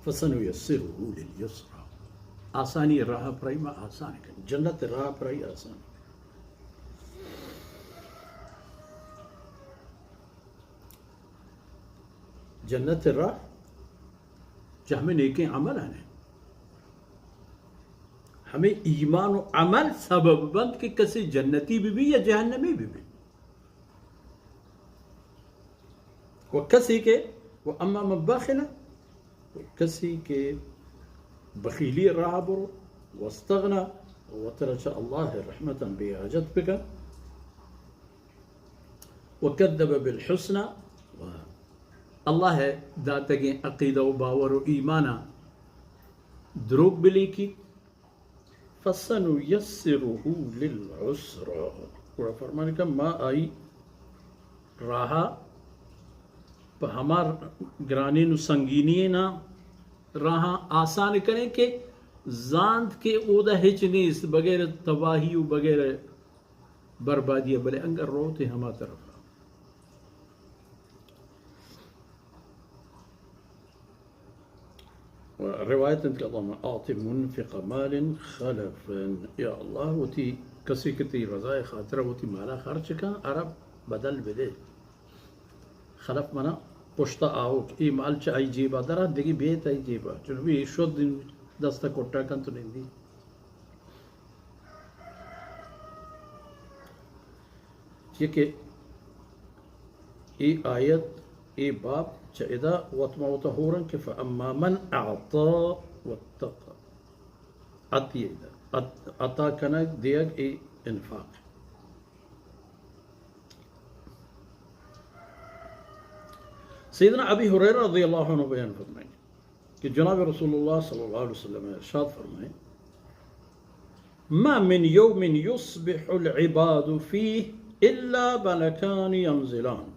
فسنيسره لليسرى. آسانی راہ پرائی ما آسان کن. جنت راہ پرائی آسان کن. جنت راہ چہ ہمے نیکیں عمل آنے. ہمے ایمان و عمل سبب بند کہ کسی جنتی بہ بی یا جہنمی بہ بی. و کسی کہ، و اما من بخل، و کسی کہ بخیلی راہ برو، واستغنى، و ترا چہ اللہ رحمتاں بے حاجت بکن، وكذب بالحسنى، و اللہ داتگیں عقیدہ و باور و ایمانا دروگ بلیکی، فسنيسره للعسرى. گڑا فرمان کہ ما آئی راہ پہ ہما گرانین و سنگینی نا راہ آسان کریں کہ زانت کہ اودا ہچ نیست بغیر تباہی و بغیر بربادی، بلے انگر روتے ہما طرف. روایت انت کہ اللهم اعط منفق مال خلفا، یا اللہ وتی کسی کہ تی رضای خاطر وتی مالا خرچ کن، عرب بدل بدے. خلف منا پشتا آؤک، ای مال چہ آئی جیبا درا دگی بیت آئی جیبا، چون بی شد دستا کٹا کن تو نندی. چیا کہ اے آیت، اے باب چہ ادا وت ما وتا ہورن کہ فاما من اعطى واتقى. عطیہ ادا. عط-، عطا کنگ، دیگ، اے انفاق. سیدنا ابی ہریرہ رضی اللہ عنہ بیان فرمائیں کہ جناب رسول اللہ صلی اللہ علیہ وسلم ارشاد فرمائیں، ما من يوم يصبح العباد فيه إلا ملكان ينزلان.